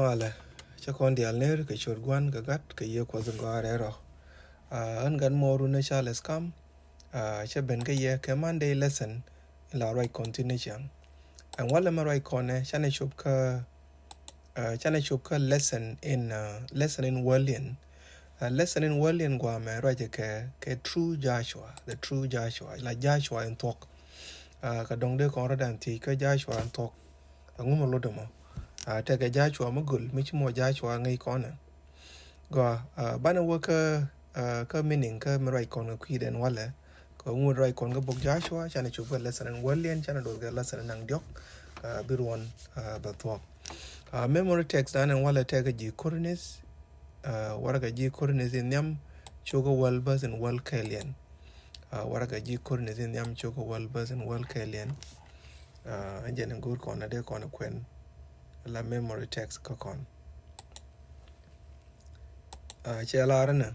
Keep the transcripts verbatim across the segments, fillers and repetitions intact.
Malɛ, cä kɔn diaal ner kɛ ciöt Gua̱n kɛ Gat kɛ Yiëë Kuɔth in gɔaa rɛl rɔ. Aa, ɣän gat muɔɔrun ɛ Charles Kam. Aa, cä ben kä yɛ kɛ Monday lesson in la ruac kɔn thi̱n ni ciaŋ. Ɛn walɛ mɛ ruac kɔn ɛ canɛ cop kä, aa, canɛ cop kä lesson in, aa, lesson in wäliɛn. Aa, lesson in wäliɛn guamɛ ruacɛ kɛ, kɛ true Joshua, the true Joshua, la Joshua in thuɔ̱k. Aa, kɛ dɔ̱ŋ dee kɔn rɔ̱dan thiec kä Joshua in thuɔ̱k. Ɛŋu mi lot ɛmɔ? Aa, tekɛ Joshua mi göl mi ci mɔ Joshua ŋäc kɔn ɛ. Gɔaa, aa, banɛ wä kä, aa, kä meaning kä mi ruac kɔn kɛ kui̱dɛn walɛ. Kɛ ŋut ruac kɔn kä bok Joshua, canɛ cop kä lesson in wäliɛn, canɛ doth kɛ lesson in naŋ diɔ̱k, aa, bi ruɔn, aa, bɛ thuɔ̱k. Aa, memory text dan ɛn walɛ tekɛ ji̱ Korinth, aa, warɛgak ji̱ Korinth in nhiam, cio̱kä wäl bäth in wäl kɛɛliɛn. Aa, warɛgak ji̱ Korinth in nhiam, cio̱kä wäl bäth in wäl kɛɛliɛn. Aa, ɛn jɛn in go̱o̱r kɔn a dee kɔn a kuɛn la memory text kä kɔn. Aa, cɛ lar inɛ.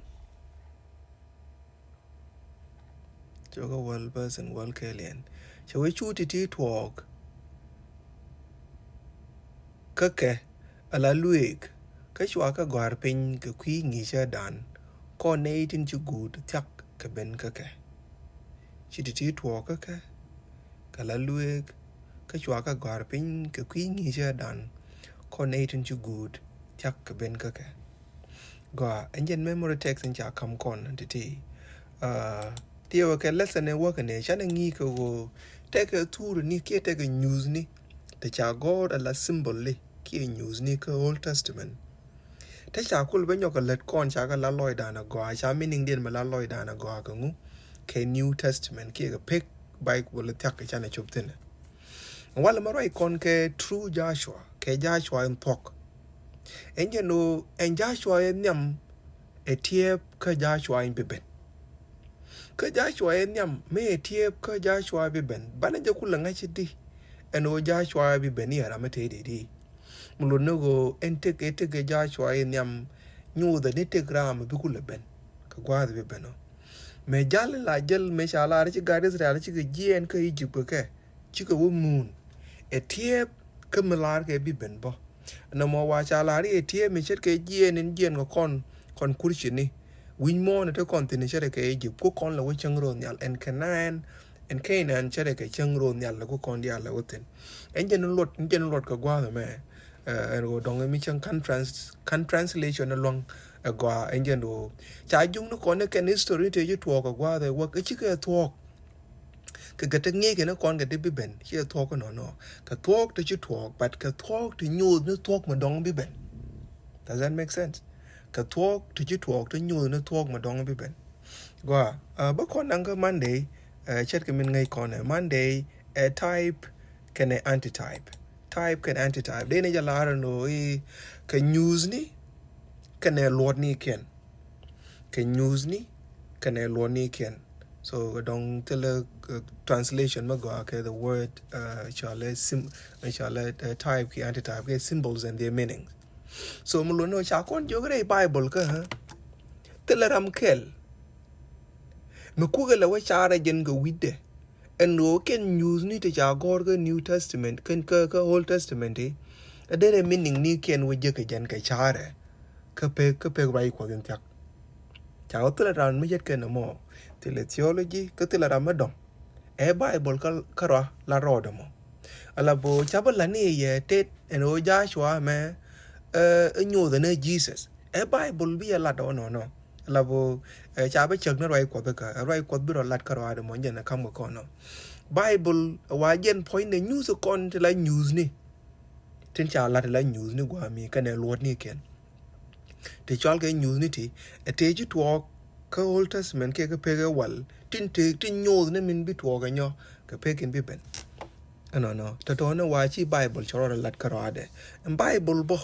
Cio̱kä wäl bäth in wäl kɛɛliɛn. Cɛ wee cu ti̱ti̱ tuɔɔk kä kɛ ala luëëk, kä cua kɛ gɔ̱a̱r piny kɛ kui̱ ŋi̱i̱cädan, kɔn nɛy tin ci guut thia̱k kɛ ben kä kɛ. Ci ti̱ti̱ tuɔɔk kä kɛ, kɛ ala luëëk, kä cua kɛ gɔ̱a̱r piny kɛ kui̱ ŋi̱i̱cädan, kɔn nɛy tin ci guut thia̱k kɛ ben kä kɛ. Gɔaa, ɛn jɛn memory text in ca ka̱m kɔn ti̱ti̱. Aa, tiɛwɛ kɛ lesson in wäkɛ nɛ, canɛ ŋi̱i̱c kɛ ɣöö tekɛ thuurni kiɛ tekɛ nyuuthni ti ca gɔ̱r ala symbol li kiɛ nyuuthni kä Old Testament. Te ca kul bä nyɔk kɛ lät kɔn ca kɛ la lɔcdan a gɔaa, ca meaningdiɛn mi la lɔcdan a gɔaa kɛ ŋu, kɛ New Testament kiɛ kɛ pek Bible thia̱k kɛ canɛ cop thi̱n. Walɛ mɛ ruac kɔn kɛ true Joshua, kɛ Joshua in thuɔ̱k. Ɛn jɛn ɣöö ɛn Joshua in nhiam ɛ tiɛɛp kä Joshua in bi ben. Kä Joshua in nhiam mi ɛ tiɛɛp kä Joshua bi ben, banɛ jɛ kulɛ ŋa̱c i̱di ɛn ɣöö Joshua bi ben i̱ ɛ ram mi te i̱di i̱di. Mi lot ni ɣöö ɛn tëk ɛ tëk ɛ Joshua in nhiam, nyothɛ ni tëk ram mi bi kulɛ ben kɛ gua̱a̱th bi ben ɔ. Mëë jal in la jäl mëë ca lar ci gat Israel cikɛ jiɛɛn kä Egypt kɛ kɛ, cikɛ wä muun ɛ tiɛɛp kä mi lar kɛ bi ben bä. Nɔmɔ wa ca lar i̱ ɛ tiɛɛp mi ce̱tkɛ jiɛɛn in jiɛɛn kɛ kɔn, kɔn kurcini. Wi̱c muɔ̱ɔ̱n ɛ te kɔn thi̱n ce̱tkɛ Egypt, ku kɔn lɛ wä cäŋ ro̱o̱ nhial ɛn Canaan, ɛn Canaan ce̱tkɛ cäŋ ro̱o̱ nhial lɛ ku kɔn diaal lɛ wä thi̱n. Ɛn jɛn luɔt, ɛn jɛn luɔt kɛ gua̱a̱th ɛmɛ. Ɛn ɣöö dɔ̱ŋ mi cäŋ kan trans-, kan translation ɛ lua̱ŋ ɛ gɔaa ɛn jɛn ɣöö ca juŋni kɔn ɛ kɛn history te ci tuɔɔk ɛ gua̱a̱th ɛ wäk ɛ cikɛ thuɔɔk. Kɛ kɛ te ŋi̱i̱c kɛn kɔn kɛ te bi ben, ciɛ thuɔ̱k kɛ nɔnɔ. Kɛ thuɔ̱k te ci tuɔɔk, but kɛ thuɔ̱k te nyoth ni thuɔ̱k mi dɔ̱ŋ bi ben. Does that make sense? Kɛ thuɔ̱k te ci tuɔɔk te nyoth ni thuɔ̱k mi dɔ̱ŋ bi ben. Gɔaa, aa, bä kɔn naŋ kä Monday, aa, ce̱tkɛ min ŋäc kɔn ɛ Monday, ɛ type kɛnɛ antitype. Type kɛnɛ antitype. Dee ni jɛ lar ɛn ɣöö i̱ kɛ nyuuthni kɛnɛ luɔtnikiɛn. Kɛ nyuuthni kɛnɛ luɔtnikiɛn. So kɛ dɔ̱ŋ thilɛ, uh, translation mi gɔaa kɛ the word, uh, cɔalɛ sim-, cɔalɛ, uh, type ki antitype kɛ symbols and their meanings. So mi luɔt ni ca kɔn jiök rɛy Bible kä, thilɛ ram kɛl mi kukɛ lɛ wä carɛ jɛn kɛ wi̱cdɛ. Ɛn ɣöö kɛn nyuuthni ti ca gɔ̱r kä New Testament, kɛn kä, kä Old Testament ti, ɛ derɛ meaningnikiɛn wä jek kɛ jɛn kɛ carɛ. Kä pek, kä pek ruac Kuɔth in thia̱k. Ca wä thilɛ ram mi ce̱tkɛ nɔmɔ, thilɛ theology, kä thilɛ ram mi dɔ̱ŋ. Ɛ Bible kä, kä rɔa la rɔɔdɛ mɔ. Ala bä ca bä la̱t ni yɛ tet ɛn ɣöö Joshua mɛ, ɛ, ɛ nyothɛ ni Jesus. Ɛ Bible bi yɛ lat ɔ nɔnɔ. La bä, ɛ, ca bä cäk ni ruac Kuɔth kä, ɛ, ruac Kuɔth bi rɔ lat kä rɔaadɛ mɔ jɛn ɛ ka̱m kɛ kɔn ɔ. Bible wa jɛn puɔ̱nydɛ nyuuth kɔn ti la nyuuthni. Tin ca lat ti la nyuuthni gua̱a̱mi kɛnɛ luɔtnikiɛn. Ti cɔal kɛ nyuuthni ti, ɛ tëë ci tuɔɔk kä Old Testament kiɛ kä pek ɛ wal, tin tëë, tin nyothni min bi tuɔɔk ɛ nyɔ, kɛ pek in bi ben. Ɛnɔnɔ, tɔ̱tɔ̱ ni wa ci Bible cɛ rɔɔdɛ lat kä rɔaadɛ. Ɛn Bible bä,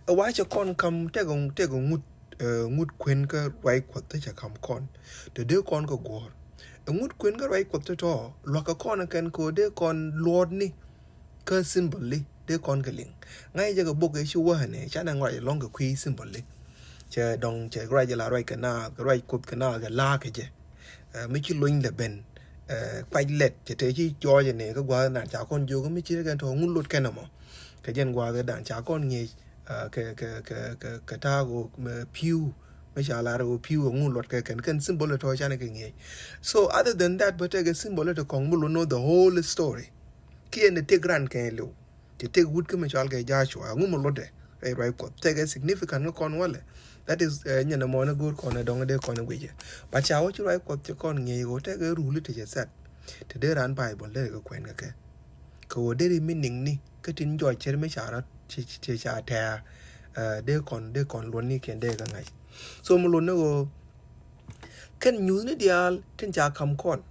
ɛ wa cɛ kɔn ka̱m tekɛ, tekɛ ŋut, ɛ, ŋut kuën kä ruac Kuɔth te cɛ ka̱m kɔn. Te dee kɔn kɛ guɔ̱ɔ̱r. Ɛ ŋut kuën kä ruac Kuɔth te tɔ̱, lua̱kɛ kɔn kɛn kɛ ɣöö dee kɔn luɔtni kä symbol li, dee kɔn kɛ liŋ. Ŋa̱c jɛ kɛ bok ëë ci wähɛ ni, canɛ ŋuac ɛlɔ̱ŋ kɛ kui̱ symbol li. Cɛ dɔ̱ŋ, cɛ ruac jɛ la ruac kɛ naath, kɛ ruac Kuoth kɛ naath kɛ la̱a̱k kɛ jɛ. Ɛ, mi ci lony lɛ ben, ɛ, kuac lɛt, cɛ tëë ci jɔɔcɛ ni kä gua̱a̱th dan ca kɔn jiök mi ci rɛ kɛn tɔ̱ ŋun lot kɛn ɛmɔ. Kɛ jɛn gua̱a̱th dan ca kɔn ŋi̱eec, Kɛ kɛ kɛ kɛ kɛ ta̱a̱ ɣöö mɛ pi̱w, mɛ ca lar ɣöö pi̱w ɛŋu luɔt kɛ kɛn, kɛn symbol tɔ̱ canɛ kɛ ŋi̱eec. So other than that, bä tekɛ symbol ti kɔŋ mi lo know the whole story. Kiɛ ni tëk ran kɛn liw, ti tëk wut kä mi cɔal kɛ Joshua, ɛŋu mi luɔtdɛ rɛy ruac Kuɔth, tekɛ significant ŋä kɔn walɛ. That is nyɛn ɛmɔ ni go̱o̱r kɔn ɛ dɔŋ dee kɔn ɛ guicɛ. But ca wä ci ruac Kuɔth ci kɔn ŋi̱eec ɣöö tekɛ ruli ti cɛ set ti dee ran Bible dee kɛ kuɛn kɛ kɛ. Kɛ ɣöö deri meaning ni kä tin jɔc cɛr mi ca rɔt ci ca tɛ̈ɛ̈. Dee kɔn dee kɔn luɔt ni kiɛn dee kɛ ŋa̱c. So mi luɔt ni ɣöö kɛn nyuuth ni diaal tin ca ka̱m kɔn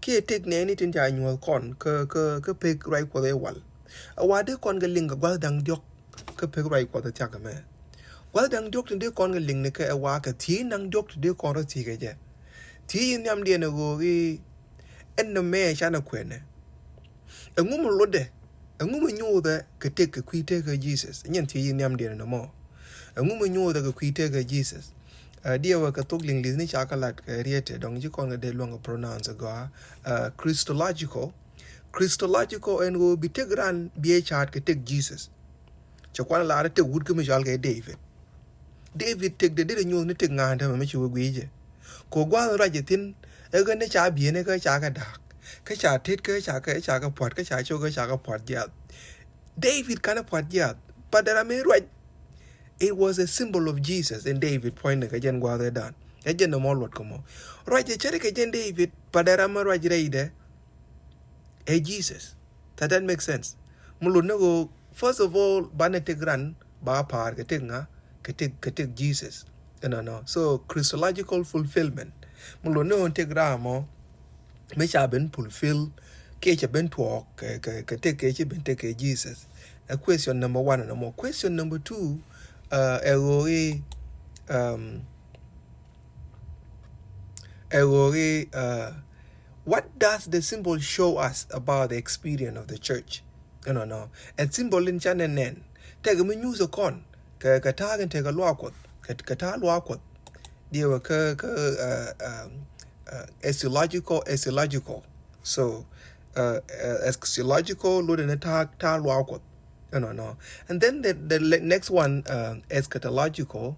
kiɛ tëk nɛɛni tin ca nyuɔ̱th kɔn kä kä kä pek ruac Kuɔth ɛ wal. Ɛ wa dee kɔn kɛ liŋ kɛ gua̱th da̱ŋ diɔ̱k kä pek ruac Kuɔth ɛ thiak ɛmɛ. Gua̱th da̱ŋ diɔ̱k tin dee kɔn kɛ liŋ ni kɛ ɛ wa kɛ thiec naŋ diɔ̱k tin dee kɔn rɔ thiec kɛ jɛ. Thiec in nhiamdiɛn ɛ ɣöö i̱ ɛn nɔ mɛ canɛ kuɛnɛ. Ɛŋu mi luɔtdɛ, ɛŋu mi nyuuthɛ kɛ tëk kɛ kui̱ tëk kɛ Jesus? Nyɛn thiec in nhiamdiɛn ɛn nɔ mɔ. Ɛŋu mi nyuuthɛ kɛ kui̱ tëk kɛ Jesus? Diɛ wä kɛ thok Liŋlith ni ca kɛ lat kɛ riet dɔŋ ci kɔn kɛ dee luäŋ kɛ pronounce gɔaa. Christological. Christological ɛn ɣöö bi tëk ran bi ɛ ca̱a̱t kɛ tëk Jesus. Cɛ kuan lar tëk wut kä mi cɔal kɛ David. David tëk dee dee nyuɔth ni tëk ŋa̱a̱n tɛmɛ mi ci wä gui̱i̱cɛ. Kɛ gua̱a̱th ruac ɛ thi̱n ɛ ɣän ni ca bi̱i̱n ɛ kä ca kɛ da̱a̱k kä ca tet kä ca kɛ ca kɛ pua̱t kä ca cok kä ca kɛ pua̱t jiath. David kanɛ pua̱t jiath. But dee ram mi ruac, it was a symbol of Jesus in David puɔ̱nydɛ kɛ jɛn gua̱a̱th ɛ dan. Ɛ jɛn ni mɔ luɔt kɛ mɔ ruac ɛ cɛri kɛ jɛn David. But dee ram mi ruac rɛydɛ ɛ Jesus. Does that make sense? Mi luɔt ni ɣöö first of all banɛ tëk ran ba pa̱a̱r kɛ tëk ŋa, kɛ tëk kɛ tëk Jesus. Ɛnɔnɔ. So Christological fulfillment. Mi luɔt ni ɣöö tëk ran mɔ mi ca ben fulfill kiɛ ca ben tuɔɔk kɛ kɛ kɛ tëk kɛ ci ben tëk kɛ Jesus. Ɛ question number one ɛnɔ mɔ. Question number two ɛ ɣöö i̱ ɛ ɣöö i̱ what does the symbol show us about the experience of the church? Ɛnɔnɔ. Ɛ symbol in canɛ nɛn tekɛ mi nyuuth ɛ kɔn kɛ kɛ ta̱a̱ kɛn tekɛ luaak Kuɔth kɛ kɛ ta̱a̱ luaak Kuɔth. Diɛ wä kä kä eschatological, eschatological. So eschatological luɔt ɛn ta̱a̱ ta̱a̱ luaak Kuɔth. Ɛnɔnɔ. And then the the next one eschatological.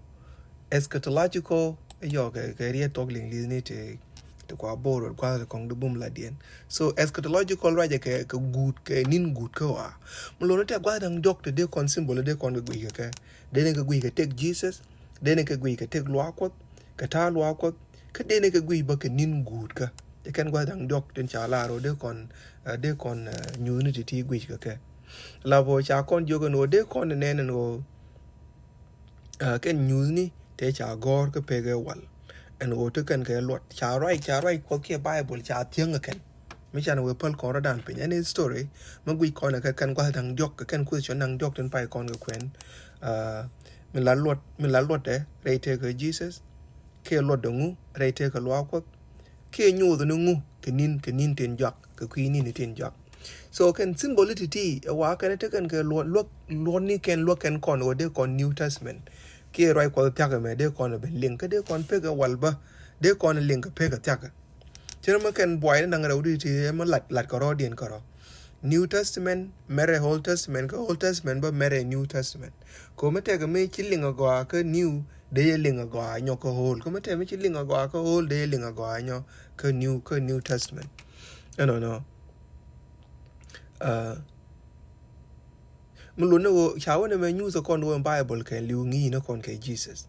Eschatological yɔ kɛ kɛ riet thok Liŋlith ni ti ti kua bor wä gua̱th kɔŋ di bum la diɛn. So eschatological ruacɛ kɛ kɛ guut kɛ ni̱n guut kä wa. Mi luɔt ni tëk gua̱th da̱ŋ diɔ̱k ti dee kɔn symbol dee kɔn kɛ guic kɛ kɛ dee ni kɛ guic kɛ tëk Jesus. Dee ni kɛ guic kɛ tëk luaak Kuɔth kɛ ta̱a̱ luaak Kuɔth. Kä dee ni kɛ guic bä kɛ ni̱n guut kä. Ɛ kɛn gua̱th da̱ŋ diɔ̱k tin ca lar ɣöö dee kɔn dee kɔn nyuuth ni ti ti guic kɛ kɛ. La bä ca kɔn jiök ɛn ɣöö dee kɔn nɛn ɛn ɣöö kɛn nyuuthni tëë ca gɔ̱r kä pek ɛ wal. Ɛn ɣöö ti kɛn kɛ luɔt ca ruac ca ruac Kuɔth kiɛ Bible ca thiäŋ ɛ kɛn. Mi can wee päl kɔn rɔ̱dan piny ɛn history. Mi guic kɔn ɛ kɛ kɛn gua̱th da̱ŋ diɔ̱k kɛ kɛn question da̱ŋ diɔ̱k tin pay kɔn kɛ kuɛn. Mi la luɔt mi la luɔtdɛ rɛy tëë kɛ Jesus. Kiɛ luɔtdɛ ŋu rɛy tëë kɛ luaak Kuɔth. Kiɛ nyuuth ni ŋu kɛ ni̱n kɛ ni̱n tin juak kɛ kui̱ ni̱n tin juak. So kɛn symbol ti ti ɛ wa kɛn tekɛn kɛ luɔt luɔt ni kɛn luɔt kɛn kɔn wä dee kɔn New Testament. Kiɛ ruac Kuɔth thiak ɛmɛ dee kɔn ben liŋ kä dee kɔn pek ɛ wal bä dee kɔn liŋ kɛ pek ɛ thiak. Cɛ mɛ kɛn buay ni naŋ rɛw di ti ɛmɛ lat lat kɛ rɔ diɛn kɛ rɔ. New Testament mɛrɛ Old Testament kä Old Testament bä mɛrɛ New Testament. Kɛ mɛ tekɛ mi ci liŋ ɛ gɔaa kä New dee yɛ liŋ ɛ gɔaa nyɔk kä Old. Kä mɛ tekɛ mi ci liŋ ɛ gɔaa kä Old dee yɛ liŋ ɛ gɔaa nyɔk kä New kä New Testament. Ɛnɔnɔ. Mi luɔt ni ɣöö ca wä ni mɛ nyuuth kɔn wä Bible kɛ liw ŋi̱i̱c ni kɔn kɛ Jesus.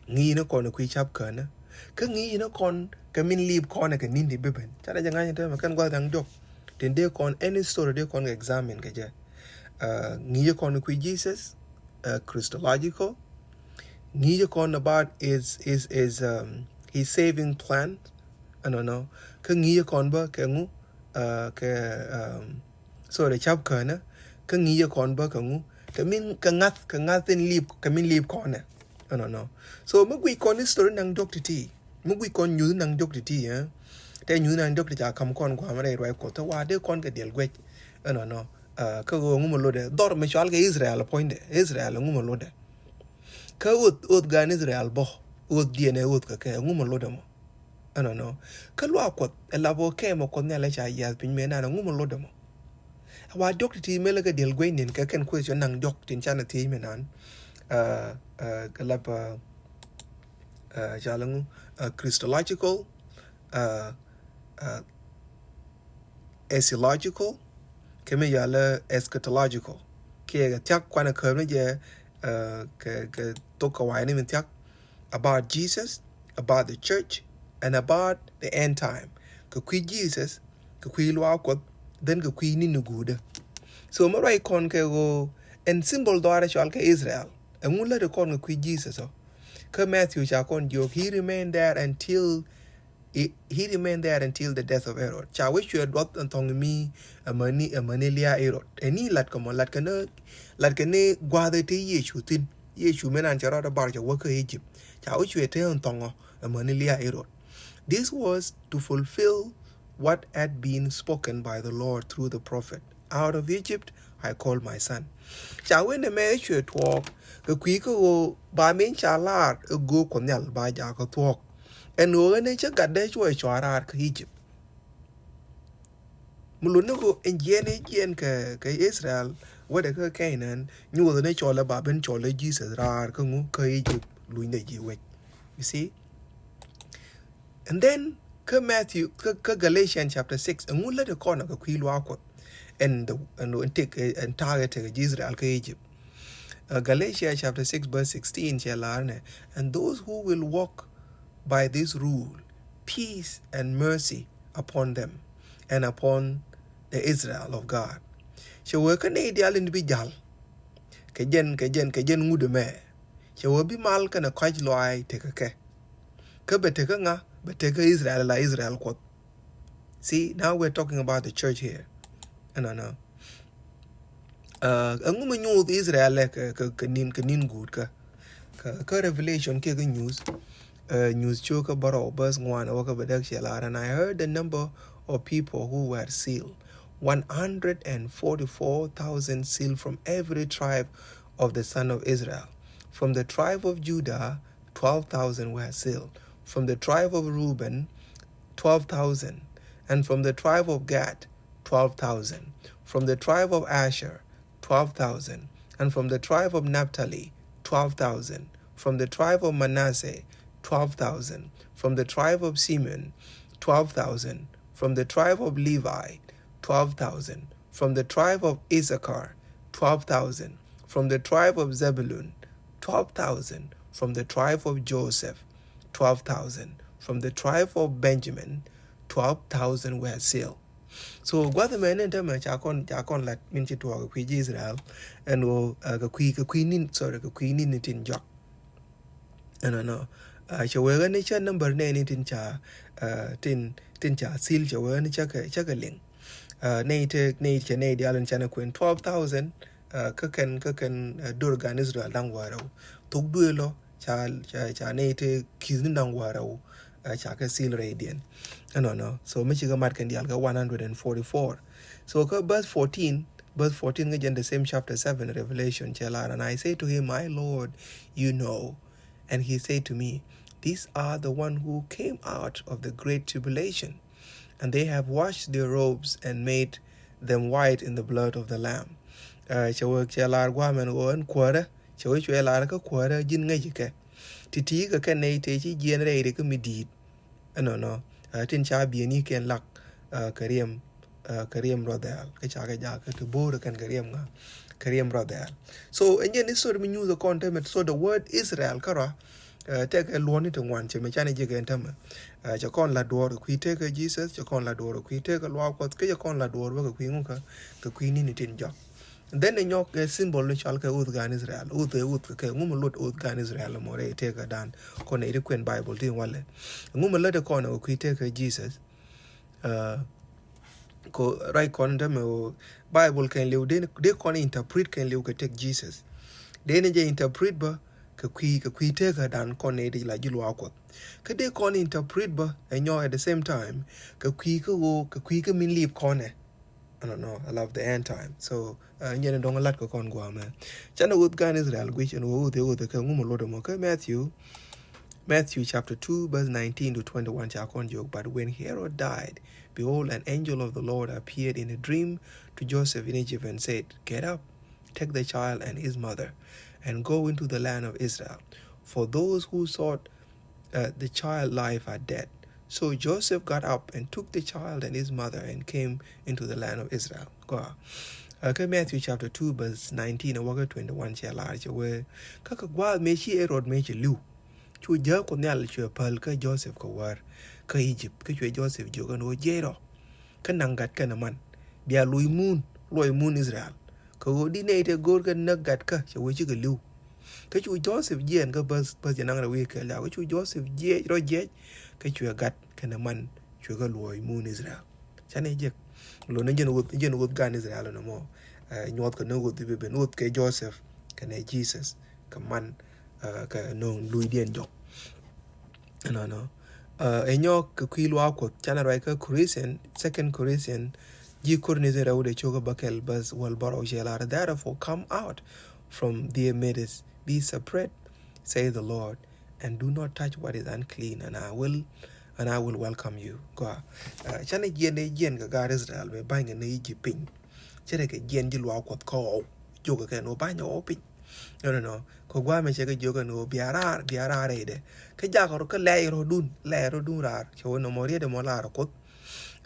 Ŋi̱i̱c ni kɔn kui̱ cap känä. Kä ŋi̱i̱c ni kɔn kɛ min liip kɔn kɛ ni̱n ti bi ben. Canɛ jɛ ŋa̱c ni te mɛ kɛn gua̱th da̱ŋ diɔ̱k. Tin dee kɔn any story dee kɔn kɛ examine kɛ jɛ. Ŋi̱i̱c kɔn kui̱ Jesus. Christological. Ŋi̱i̱c kɔn about is is is his saving plan. Ɛnɔnɔ. Kä ŋi̱i̱c kɔn bä kɛ ŋu kɛ sorry cap känä. Kä ŋi̱i̱c kɔn bä kɛ ŋu kɛ min kɛ ŋa̱th kɛ ŋa̱th in liip kɛ min liip kɔnɛ. Ɛnɔnɔ. So mi guic kɔn history naŋ diɔ̱k ti̱ti̱. Mi guic kɔn nyuuth naŋ diɔ̱k ti̱ti̱ ɛ. Tɛ nyuuth naŋ diɔ̱k ti ca ka̱m kɔn gua̱a̱m rɛy ruac Kuɔth tɛ wa dee kɔn kɛ diɛl guec. Ɛnɔnɔ. Kä ɣöö ŋu mɛ lotdɛ dhɔr mi cɔal kɛ Israel puɔ̱nydɛ Israel ŋu mɛ lotdɛ. Kä ɣöth ɣöth gan Israel bä ɣöth diɛn ɛ ɣöth kɛ kɛ ŋu mɛ lotdɛ mɔ. Ɛnɔnɔ. Kä luaak Kuɔth ɛ lap ɣöö kɛmɛ Kuɔth Nhial ɛ ca yiath piny mëë nan ɛ ŋu mɛ lotdɛ mɔ. Wa diɔk ti ti mel kɛ diɛl guey nin kɛ kɛn question naŋ diɔk tin canɛ thiec mi nan. Ɛ, ɛ, kɛ lap, ɛ, ɛ, ca lɛ ŋu, ɛ, Christological, ɛ, ɛ, eschatological, kɛ mi yalɛ eschatological. Kiɛ kɛ thiak kuanɛ kär mi jɛ, ɛ, kɛ, kɛ thok kɛ wa̱i̱ni mi thiak about Jesus, about the church, and about the end time. Kɛ kui̱ Jesus, kɛ kui̱ luaak Kuɔth, then kɛ kui̱ ni̱n ni guudä. So mi ruac kɔn kɛ ɣöö ɛn symbol dhɔaarɛ cɔal kɛ Israel. Ɛŋu lät kɔn kɛ kui̱ Jesus ɔ? Kä Matthew ca kɔn jiök, he remained there until, he, he remained there until the death of Herod. Ca wee cuɛ duɔth ɛn thɔŋ mi, amäni, amäni liaa Herod. Ɛni lat kɛ mɔ, lat kɛ ni, lat kɛ ni gua̱a̱th ti Yecu thi̱n. Yecu mi nan cɛ rɔɔdɛ bar cɛ wä kä Egypt. Ca wee cuɛ te ɛn thɔŋ ɔ, amäni liaa Herod. This was to fulfill what had been spoken by the Lord through the prophet. Out of Egypt I call my son. Ca wee nɛ mɛ cuɛ tuɔɔk kɛ kui̱ kä ɣöö ba min ca lar ɛ go̱o̱k Kuɔth Nhial ba jakä thuɔɔk. Ɛn ɣöö ɛn cä gatdɛ cuɛ cɔa raar kä Egypt. Mi luni ɣöö ɛn jiɛn i̱ jiɛn kɛ, kɛ Israel wädɛ kä Canaan, nyuuth ni cɔlɛ ba ben cɔlɛ Jesus raar kä ŋu kä Egypt luny dɛ ji̱ wec. You see? And then kä Matthew, kä, kä Galatians chapter six, ɛŋu lät kɔn kɛ kui̱ luaak Kuɔth. Ɛn the, ɛn, ɛn tek, ɛn ta̱a̱ kɛ tek ji̱ Israel kä Egypt. Uh, Galatians chapter six verse sixteen cɛ lar nɛ, and those who will walk by this rule, peace and mercy upon them and upon the Israel of God. Cɛ wee kä nɛy diaal in bi jal kɛ jɛn, kɛ jɛn, kɛ jɛn ŋut ɛmɛ. Cɛ wee bi mal kɛnɛ kɔc lɔaac tekɛ kɛ. Kä bɛ tekɛ ŋa? Bɛ tekɛ Israel, la Israel Kuɔth. See, now we're talking about the church here. Ɛnɔ, nɔ. Uh, ɛŋu mi nyuuth Israel ɛ kɛ, kɛ, kɛ nin, kɛ nin guut kä, kɛ, kɛ Revelation kiɛ kɛ Nyuuth. Uh, Nyuuth cio̱k kä bärɔw, verse ŋuan, wä kä bɛ däk cɛ lar, and I heard the number of people who were sealed, one hundred and forty-four thousand sealed from every tribe of the son of Israel. From the tribe of Judah, twelve thousand were sealed. From the tribe of Reuben, twelve thousand. And from the tribe of Gad, twelve thousand. From the tribe of Asher, twelve thousand. And from the tribe of Naphtali, twelve thousand. From the tribe of Manasseh, twelve thousand. From the tribe of Simeon, twelve thousand. From the tribe of Levi, twelve thousand. From the tribe of Issachar, twelve thousand. From the tribe of Zebulun, twelve thousand. From the tribe of Joseph, twelve thousand. From the tribe of Benjamin, twelve thousand were sealed. So gua̱th mɛn in tämɛ ca kɔn, ca kɔn lat min ci tuɔɔk kɛ kui̱ ji̱ Israel. Ɛn ɣöö, uh, kɛ kui̱, kɛ kui̱ ni̱n, sorry, kɛ kui̱ ni̱n ni tin jɔak. Ɛnɔnɔ. Uh, cɛ wee ɣän ni cä number nɛy ni tin ca, uh, tin, tin ca seal, cɛ wee ɣän ni cä kɛ, cä kɛ liŋ. Uh, nɛy te, nɛy cɛ nɛy diaal in canɛ kuɛn twelve thousand, uh, kä kɛn, kä kɛn, uh, dor gan Israel da̱ŋ wäl rɛw. Thok duëël ɔ, ca, ca, ca nɛy te ki̱th ni da̱ŋ wäl rɛw, uh, ca kɛ seal rɛydiɛn. Ɛnɔnɔ. So mi cikɛ mat kɛn diaal kɛ one hundred and forty-four. So kä verse fourteen, verse fourteen kä jɛn the same chapter seven, Revelation, cɛ lar, and I say to him, my Lord, you know. And he said to me, these are the one who came out of the great tribulation, and they have washed their robes and made them white in the blood of the Lamb. Uh, cɛ wee, cɛ lar gua̱a̱mɛn ɣöö ɛn kuäärä, cɛ wee cuɛ lar kä kuäärä ji̱n ŋäc kɛ. Ti̱ti̱ kɛ kɛn nɛy tëë ci jiɛɛn rɛy ri kä mi di̱i̱t. Ɛnɔnɔ, uh, tin ca bieyni kɛn lak, uh, kɛ riɛm, uh, kɛ riɛm ruɔth dhɛl, kä ca kɛ jakä ti bo̱o̱r kɛn kɛ riɛm ŋa, kɛ riɛm ruɔth dhɛl. So ɛn jɛn history mi nyuuth kɔn tämɛ, so the word Israel kärɔa, uh, tekɛ luɔ̱ni ti ŋuan cɛ mi canɛ ji̱ kɛn tämɛ. Uh, cɛ kɔn la duɔ̱ɔ̱r kɛ kui̱ tekɛ Jesus, cɛ kɔn la duɔ̱ɔ̱r kɛ kui̱ tekɛ luaak Kuɔth, kä cɛ kɔn la duɔ̱ɔ̱r bä kɛ kui̱ ŋu kä, kɛ kui̱ ni̱ni tin jɔak. Then ɛ nyɔk ɛ symbol ni cɔal kɛ uth gan Israel. Uth ɛ uth kɛ kɛ ŋu mi lot uth gan Israel mɔ rɛy tëëkä dan. Kɔn ɛ ri kuɛn Bible ti walɛ. Ŋu mi lät ɛ kɔn ɛ kui̱ tëëkä Jesus. Uh, ko ruac kɔn tämɛ ɣöö Bible kɛn liw dee, dee kɔn interpret kɛn liw kɛ tëk Jesus. Dee ni jɛ interpret bä kɛ kui̱, kɛ kui̱ tëëkä dan kɔn ɛ ri la ji̱ luaak Kuɔth. Kä dee kɔn interpret bä ɛ nyɔk at the same time kɛ kui̱ kä ɣöö, kɛ kui̱ kä min lip kɔn ɛ. I don't know, I love the end time. So, uh, nyɛn dɔŋ lat kɛ kɔn guamɛ. Canɛ wuth gan Israel guic ɛn wä wuth, wuth kɛ ŋu mi lot mɔ kɛ Matthew. Matthew chapter two, verse nineteen to twenty-one, ca kɔn jiök, but when Herod died, behold, an angel of the Lord appeared in a dream to Joseph in Egypt and said, get up, take the child and his mother, and go into the land of Israel. For those who sought uh, the child life are dead. So Joseph got up and took the child and his mother and came into the land of Israel. Gɔaa. Uh, kä Matthew chapter two, verse nineteen, a wä kä twenty-one, cɛ lar cɛ wee, kä kɛ gua̱a̱th mëë ci Herod mëë cɛ li̱w, cu jääk Kuoth Nhial cuɛ päl kä Joseph kɛ wäär kä Egypt, kä cuɛ Joseph jiök ɛn ɣöö jiɛc rɔ, kä naŋ gat kɛnɛ man, bia luɔc mun, luɔc mun Israel, kɛ ɣöö di nɛy tëë go̱o̱r kɛ näk gat kä cɛ wee cikɛ li̱w. Kä cu Joseph jiɛɛn kä bäth, bäth jɛ naŋ rɛw wi̱i̱ kɛl diaal, kä cu Joseph jiɛc, rɔ jiɛc, kä cuɛ gat kɛnɛ man, cuɛ kɛ luɔc mun Israel. Canɛ jek. Lon ni jɛn ɣöth, jɛn ɣöth gan Israel nɔmɔ. Eh, nyuɔth kɛ ni ɣöth i̱ bi ben ɣöth kɛ Joseph kɛnɛ Jesus kɛ man, eh, kɛ nöŋ luidiɛn jɔk. Ɛnɔnɔ. Eh, ɛ nyɔk kɛ kui̱ luaak Kuɔth, canɛ ruac kä Corinthian, Second Corinthian, ji̱ Korinth rɛw dee cok kä bäkɛl bäth wäl bärɔw cɛ lar, therefore come out from their midst, be separate, says the Lord, and do not touch what is unclean, and I will, and I will welcome you. Gɔaa. Eh, canɛ jiɛn dee jiɛn kɛ gaat Israel mëë ba̱ny kɛ ni Egypt piny. Cɛ rɛ kɛ jiɛn ji̱ luaak Kuɔth kä ɣɔw. Jiök kɛ kɛn ɣöö ba̱ny ɣɔw piny. Nɔ, nɔ, nɔ. Kɛ gua̱a̱th mëë cɛ kɛ jiök ɛn ɣöö bia raar, bia raar rɛydɛ. Kä jakɛ rɔ kä lɛy rɔ̱dun, lɛy rɔ̱dun raar. Cɛ wee nɔmɔ riet ɛmɔ lar Kuoth.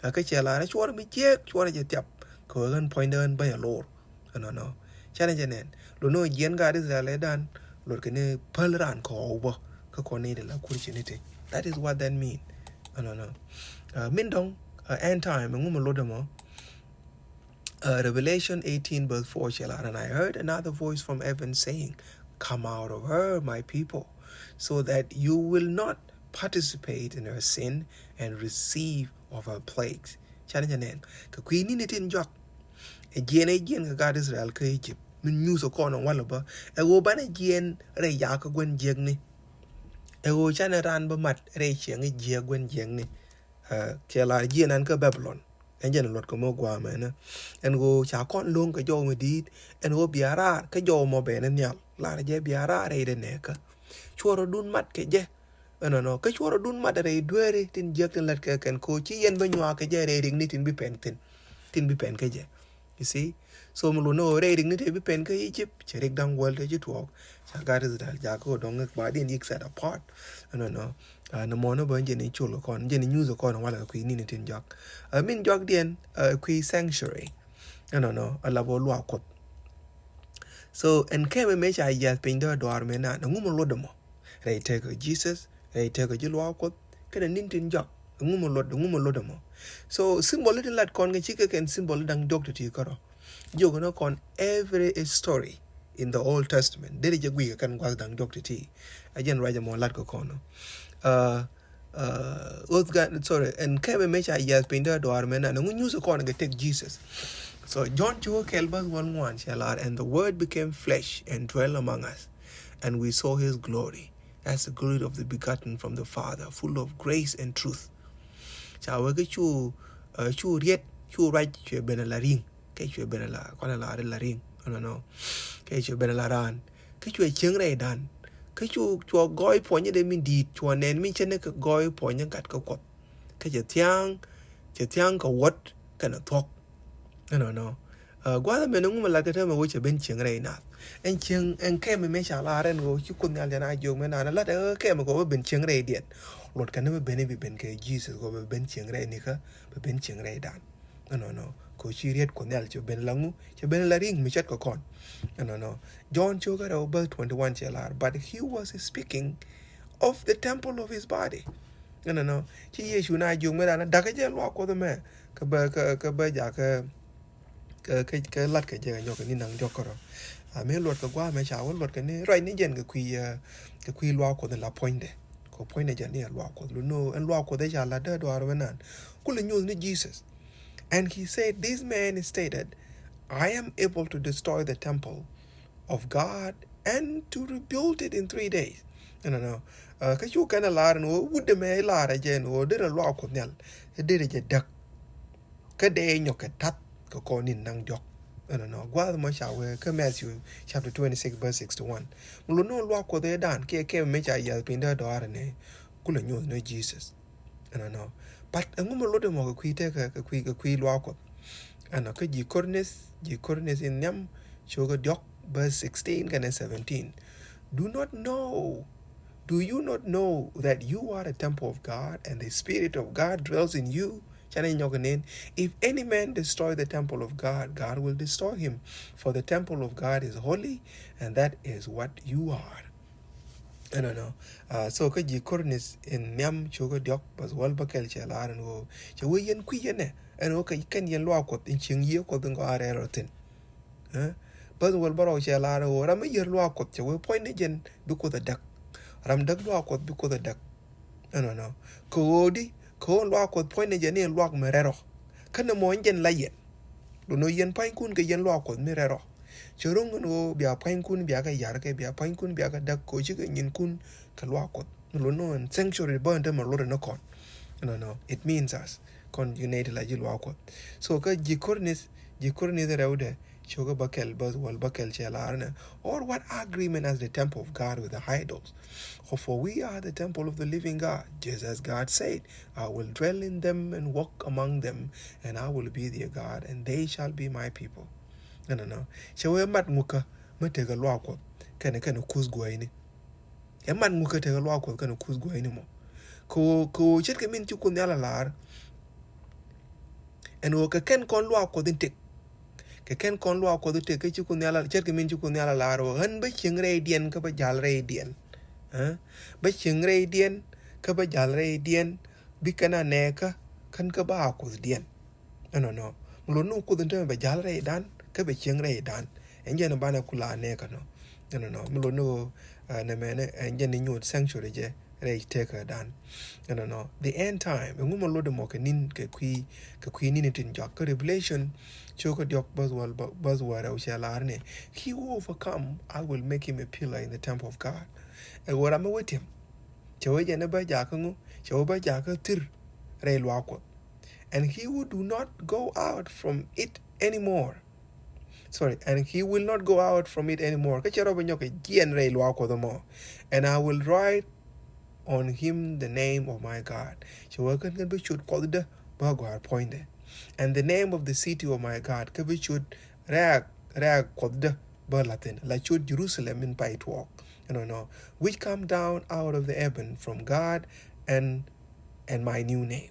Kä cɛ lar cuɔr mi jiɛk, cuɔr jɛ thiap. Kɛ ɣöö ɣän puɔ̱nydä ɣän bä jɛ lor. Ɛnɔnɔ. Canɛ jɛ nɛn. Lon ni ɣöö jiɛn gaat Israel ɛ dan, luɔt kɛ ni päl raan kɛ ɣɔw bä. Kä kɔn ni dee la kur ci ni te. That is what that mean. Ɛnɔnɔ. Uh, min dɔ̱ŋ, uh, end time, ɛŋu mi luɔt ɛmɔ. Uh, Revelation eighteen verse four cɛ lar, and I heard another voice from heaven saying, come out of her, my people, so that you will not participate in her sin and receive of her plagues. Canɛ jɛ nɛn. Kɛ kui̱ ni̱ni tin jɔak. Ɛ jiɛn ɛ jiɛn kɛ gaat Israel kä Egypt. Min nyuuth ɛ kɔn ɛ walɛ bä. Ɛ ɣöö banɛ jiɛn rɛy yakä gua̱n jiäkni. Ɛ ɣöö canɛ raan bä mat rɛy ciɛŋ i̱ jiäk gua̱n jiäkni. Eh, kɛ lar jiɛn an kä Babylon. Ɛn jɛn luɔt kɛ mɔ gua̱a̱mɛ nä. Ɛn ɣöö ca kɔn lo̱ŋ kɛ jɔw mi di̱i̱t. Ɛn ɣöö bia raar kä jɔw mɔ ben ni nhial. Lar jɛ bia raar rɛy dee nɛɛkä. Cuɔr rɔ̱dun mat kɛ jɛ. Ɛnɔnɔ. Kä cuɔr rɔ̱dun mat rɛy dueeri tin jiäk tin lät kɛ kɛn ko̱ ci yɛn bä nyuak kɛ jɛ rɛy rikni tin bi pɛn thin. Tin bi pɛn kɛ jɛ. You see? So mi luɔt ni ɣöö rɛy rikni te bi pɛn kä Egypt, cɛ rik da̱ŋ wäl te ci tuɔɔk. Ca gaat Israel jakä ɣöö dɔ̱ŋ ŋäk ba diɛn yik set apart. Ɛnɔnɔ. Ah, nɔmɔ ni bä jɛn i̱ col kɔn, jɛn i̱ nyuuth kɔn walɛ kɛ kui̱ ni̱ni tin jɔak. Ah, min jɔak diɛn, ah, kui̱ sanctuary. Ɛnɔnɔ, a lap ɣöö luaak Kuɔth. So ɛn kɛmɛ mëë ca yiath piny dee duaar mëë naan, ɛŋu mi luɔt ɛmɔ. Rɛy tekɛ Jesus, rɛy tekɛ ji̱ luaak Kuɔth, kɛnɛ ni̱n tin jɔak, ɛŋu mi luɔt, ɛŋu mi luɔt ɛmɔ. So symbol i̱ tin lat kɔn kɛ cikɛ kɛn symbol i̱ da̱ŋ diɔ̱k ti̱ti̱ kärɔ̱. Jiök ni kɔn every story in the Old Testament. Deri jɛ gui̱i̱ kɛ kɛn gua̱th da̱ŋ diɔ̱k ti̱ti̱. A jɛn ruac ɛmɔ lat kɛ kɔn. Uh, uh, ɣöth gan, sorry, ɛn kɛmɛ mëë ca yiath piny dee duaar mëë naan, ɛŋu nyuuth kɔn kɛ tek Jesus. So John cukɛ kɛl bäth wäl ŋuan cɛ lar, and the word became flesh and dwell among us, and we saw his glory. That's the glory of the begotten from the Father, full of grace and truth. Ca wee kä cu, uh, cu riet, cu ruac cuɛ ben a la ri̱ŋ. Kɛ cuɛ ben a la, kɔn a la ri la ri̱ŋ. Ɛnɔnɔ. Kɛ cuɛ ben a la raan. Kä cuɛ cieŋ rɛydan. Kä cu, cuɛ gɔɔy puɔ̱nyä dee min di̱i̱t, cuɛ nɛn min cɛ ni kɛ gɔɔy puɔ̱nyä gat kä Kuɔth. Kä cɛ thia̱a̱ŋ, cɛ thia̱a̱ŋ kɛ wuɔ̱t kɛnɛ thuɔ̱k. Ɛnɔnɔ. Uh, gua̱a̱th ɛmɛ ni ŋu mi lat kɛ täämɛ ɣöö cɛ ben cieŋ rɛy naath. Ɛn cieŋ, ɛn kɛmɛ mëë ca lar ɛn ɣöö ci Kuoth Nhial jɛn a jiök mëë naan lat ɛ kɛmɛ kɛ ɣöö ben cieŋ rɛydiɛn. Luɔt kɛn ni bɛ ben i̱ bi ben kɛ Jesus kɛ ɣöö bɛ ben cieŋ rɛy nikä, bɛ ben cieŋ rɛydan. Ɛnɔnɔ. Kɛ ɣöö ci riet Kuoth Nhial cɛ ben la ŋu, cɛ ben la ri̱ŋ mi ce̱tkɛ kɔn. Ɛnɔnɔ. John cio̱kä rɛw bäth twenty-one cɛ lar, but he was speaking of the temple of his body. Ɛnɔnɔ. Ci Yecu na jiök mëë raan dakä jɛ luaak Kuɔth ɛmɛ. Kä bä, kä, kä bä jakä, kä, kä, kä lat kɛ jɛ kɛ nyɔk kɛ ni naŋ jɔk kärɔ. A mëë luɔt kɛ gua̱a̱mɛ ca wä luɔt kɛ ni ruac ni jɛn kɛ kui̱, eh, kɛ kui̱ luaak Kuɔth in la puɔ̱nydɛ. Kɛ puɔ̱nydɛ jɛn ni ɛ luaak Kuɔth. Lu ni ɛn luaak Kuɔth ɛ ca lat dee duaar mɛ naan. Kulɛ nyuuth ni Jesus. And he said, this man stated, I am able to destroy the temple of God and to rebuild it in three days. Ɛnɔnɔ. Uh, kä cu kɛn a lar ni wä wut ɛmɛ lar a jɛ ni wä derɛ luaak Kuɔth Nhial. Derɛ jɛ däk. Kä dee nyɔk kɛ ta̱th kɛ kɔn in naŋ jɔk. Ɛnɔnɔ, gua̱a̱th mɔ ca wee kä Matthew chapter twenty-six verse sixty-one. Mi lot ni ɣöö luaak Kuɔth ëëdan kiɛ kɛmɛ mëë ca yiath piny dee dɔaar ni kulɛ nyuɔth ni Jesus. Ɛnɔnɔ. But ɛŋu mi lot ɛmɔ kɛ kui̱ tekɛ, kɛ kui̱, kɛ kui̱ luaak Kuɔth? Ɛnɔ, kä ji̱ Korinth, ji̱ Korinth in nhiam cio̱kä diɔ̱k verse sixteen kɛnɛ seventeen. Do not know, do you not know that you are a temple of God and the Spirit of God dwells in you? Canɛ nyɔk nɛn, if any man destroy the temple of God, God will destroy him. For the temple of God is holy, and that is what you are. Ɛnɔnɔ. Uh, so kä ji̱ Korinth in nhiam cio̱kä diɔ̱k verse wäl bä kɛl cɛ lar ɛn ɣöö cɛ wee yɛn kui̱ yɛn ɛ, ɛn ɣöö kɛ kɛn yɛn luaak Kuɔth in cieŋ Yiëë Kuɔth in gɔaa rɛl rɔ thi̱n. Eh? Verse wäl bä rɛw cɛ lar ɛn ɣöö ram mi yier luaak Kuɔth cɛ wee puɔ̱ny ni jɛn bi Kuoth ɛ däk. Ram däk luaak Kuɔth bi Kuoth ɛ däk. Ɛnɔnɔ. Kɛ ɣöö di, kɛ ɣöö luaak Kuɔth puɔ̱ny ni jɛn ni luaak mi rɛl rɔ. Kä ni mɔ in jɛn la yɛn. Lot ni ɣöö yɛn pua̱nykun kɛ yɛn luaak Kuɔth mi rɛl rɔ. Cɛ ro̱ŋ ɛn ɣöö bia pua̱nykun bia kɛ ya̱r kɛ, bia pua̱nykun bia kɛ däk kɛ ɣöö cikɛ nyinkun kɛ luaak Kuɔth. Mi lot ni ɣöö ɛn sanctuary bä ɛn te mi lot ɛn ni kɔn. Ɛnɔnɔ. It means us. Kɔn unite la ji̱ luaak Kuɔth. So kä ji̱ Korinth, ji̱ Korinth rɛwdɛ cio̱kä bä kɛl verse wäl bä kɛl cɛ lar ɛnɛ. Or what agreement has the temple of God with the idols? For, for we are the temple of the living God, just as God said, I will dwell in them and walk among them, and I will be their God, and they shall be my people. Ɛnɔnɔ. Cɛ wee mat ŋukä mi tekɛ luaak Kuɔth kɛnɛ, kɛnɛ kuth guäyni. Ɛ mat ŋukä tekɛ luaak Kuɔth kɛnɛ kuth guäyni mɔ. Kɛ ɣöö, kɛ ɣöö ce̱tkɛ min ci Kuoth Nhial a lar. Ɛn ɣöö kɛ kɛn kɔn luaak Kuɔth in tëk. Kɛ kɛn kɔn luaak Kuɔth in tëk kä ci Kuoth Nhial a, ce̱tkɛ min ci Kuoth Nhial a lar ɣöö ɣän bä cieŋ rɛydiɛn kä bä ja̱l rɛydiɛn. Eh? Bä cieŋ rɛydiɛn kä bä ja̱l rɛydiɛn, bi kɛn a nɛɛkä kän kä bä a Kuothdiɛn. Ɛnɔnɔ. Mi lot ni Kuoth in te mi bɛ ja̱l rɛydan kä bɛ cieŋ rɛydan. Ɛn jɛn banɛ kula nɛɛkä nɔ. Ɛnɔnɔ. Mi lot ni ɣöö, eh, nɛmɛnɛ, ɛn jɛn ni nyuɔth sanctuary jɛ rɛy tekädan. Ɛnɔnɔ. The end time. Ɛŋu mi lot ɛmɔ kɛ ni̱n, kɛ kui̱, kɛ kui̱ ni̱n tin jɔak. Kä Revelation cio̱kä diɔ̱k verse wäl, verse wäl rɛw cɛ lar ni, he who overcome, I will make him a pillar in the temple of God. Ɛ ɣöö ram mi wä ti̱em. Cɛ wee jɛn ɛ bä jakä ŋu, cɛ wee bä jakä thir rɛy luaak Kuɔth. And he will do not go out from it anymore. Sorry, and he will not go out from it anymore. Kä cɛ rɔ bä nyɔk kɛ jiɛn rɛy luaak Kuɔth ɛmɔ. And I will write on him the name of my God. Cɛ wee kän kän bä ciöt Kuɔthdä bä gɔ̱a̱r puɔ̱nydɛ. And the name of the city of my God. Kä bä ciöt rɛɛk, rɛɛk Kuɔthdä bä la̱thin. La ciöt Jerusalem in pay tuɔɔk. Ɛnɔnɔ. Which come down out of the heaven from God and, and my new name.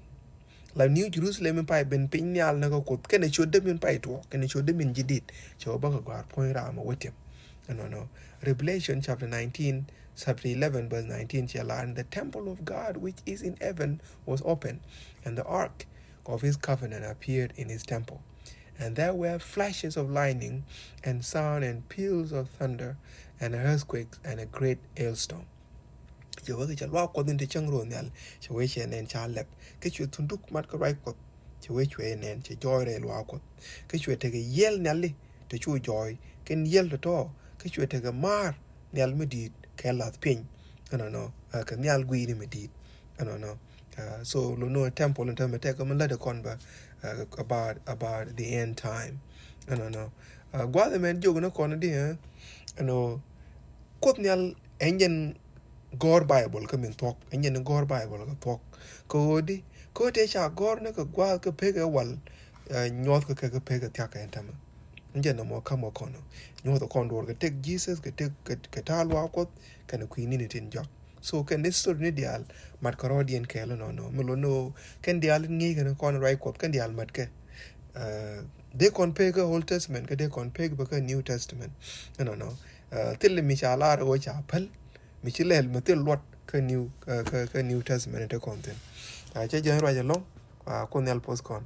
La New Jerusalem in pay ben piny nhial ni kä Kuoth kɛnɛ ciötdä min pay tuɔɔk, kɛnɛ ciötdä min ji̱ di̱t. Cɛ wä bä kɛ gɔ̱a̱r puɔ̱ny ram a wä ti̱em. Ɛnɔnɔ. Revelation chapter nineteen, chapter eleven verse nineteen cɛ lar, and the temple of God which is in heaven was open, and the ark of his covenant appeared in his temple. And there were flashes of lightning, and sound, and peals of thunder, and earthquakes, and a great hailstorm. Cɛ wee kɛ cɛ luaak Kuɔth in te cäŋ ro̱o̱ nhial, cɛ wee cɛ nɛn ca lɛp. Kä cuɛ thunduk mat kä ruac Kuɔth, cɛ wee cuɛ nɛn cɛ jɔɔc rɛy luaak Kuɔth. Kä cuɛ tekɛ yiɛl nhiali te cu jɔɔc, kɛn yiɛl tɔ̱tɔ̱, kä cuɛ tekɛ maar nhial mi di̱i̱t kɛ la̱th piny. Ɛnɔnɔ. Kɛ nhial gui̱i̱ni mi di̱i̱t. Ɛnɔnɔ. So lot ni ɣöö temple in te mi tekɛ mi lätdɛ kɔn bä, about, about the end time. Ɛnɔnɔ. Gua̱a̱th ɛmɛn jiök ni kɔn di, ɛnɔ Kuoth Nhial ɛn jɛn gɔ̱r Bible kä min thuɔ̱k, ɛn jɛn gɔ̱r Bible kä thuɔ̱k. Kɛ ɣöö di, kɛ ɣöö tëë ca gɔ̱r ni kɛ gua̱a̱th kä pek ɛ wal, nyuɔ̱th kɛ kɛ kɛ pek ɛ thia̱k kɛ ɛn tämɛ. Ɛn jɛn nɔmɔ ka̱m ɛ kɔn ɔ. Nyuɔ̱th ɛ kɔn duɔ̱ɔ̱r kɛ tëk Jesus, kɛ tëk, kɛ, kɛ ta̱a̱ luaak Kuɔth, kɛnɛ kui̱ ni̱ni tin jɔak. So kɛn history ni diaal mat kɛ rɔɔdiɛn kɛɛl ɛnɔnɔ. Mi lot ni ɣöö kɛn diaal in ŋi̱i̱c kɛn kɔn ruac Kuɔth kɛn diaal mat kɛ. Dee kɔn pek kä Old Testament kä dee kɔn pek bä kä New Testament. Ɛnɔnɔ. Thil mi ca lar ɣöö ca päl, mi ci lɛl mi thil luɔt kä New, kä, kä New Testament te kɔn thi̱n. Cä jɛn ruac ɛlɔ̱ŋ. Kuoth Nhial poth kɔn.